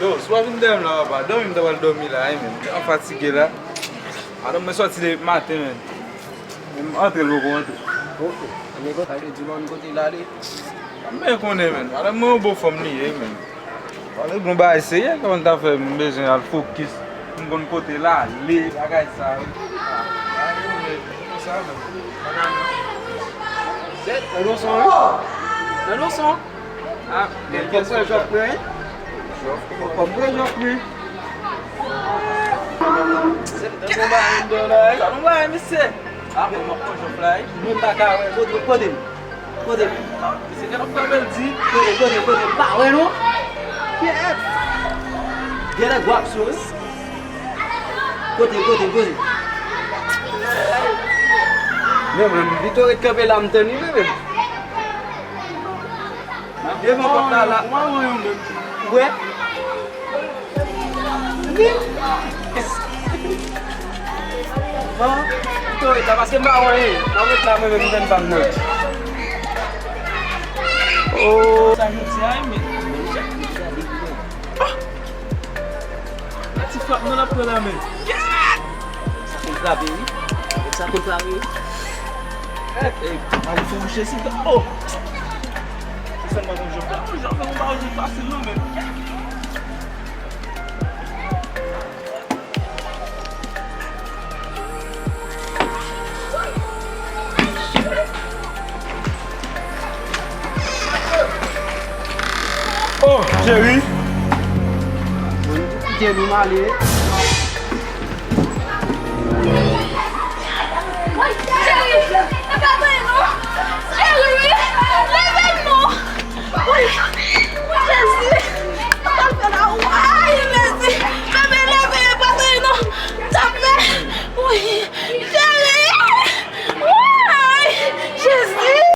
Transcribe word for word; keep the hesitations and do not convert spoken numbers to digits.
Yo, si w pa vin dèyè m la, papa, dòmi m ta pral dòmi la, wi, menn. M fatige la. Madanm mwen sòti depi maten, menn. Men m antre, l poko antre. Ok. Ann, e konsa, yo di w pa konn kote l ale. M byen konnen, menn. Madanm mwen yon bon fanm li ye, menn. Pale bon bagay serye, kòman ta fè m bezwen al fokis. M konn kote l ale, bagay sa yo. Zèt, nan leson, wi. Nan leson. Ah, men kòb mwen jòf mwen, wi. Kòb mwen jòf mwen. Zèt, nan bon bagay, nan bon bagay, mesye. Ah, men mwen pran jòf la, wi. Mwen pa ka wè, kote, kote m. Kote? Se gen lòt fwa bèl di. Kote, kote, kote? M pa wè non. Kyèt. Genlè gwap sou wi. Kote, kote, kote? Men mwen, m pito ret kanpe la, m tann li, men menm. Devan pòt la, la. Ou wè? Bon, pito ret la, paske m pa wè anyen. M ap ret la, mwen menm, m tann pa m nan. Oh. Sa jodi a, men. Ah! Ti frap nan l ap pran la, men. Sa konn frape, wi. Sa konn frape, wi. Ey, ey, mwen fè mouche si. Oh! Se sèlman yon jòf la. Yon jòf la, yon bagay fasil, non, men. Oh, cheri. Kite nou ale.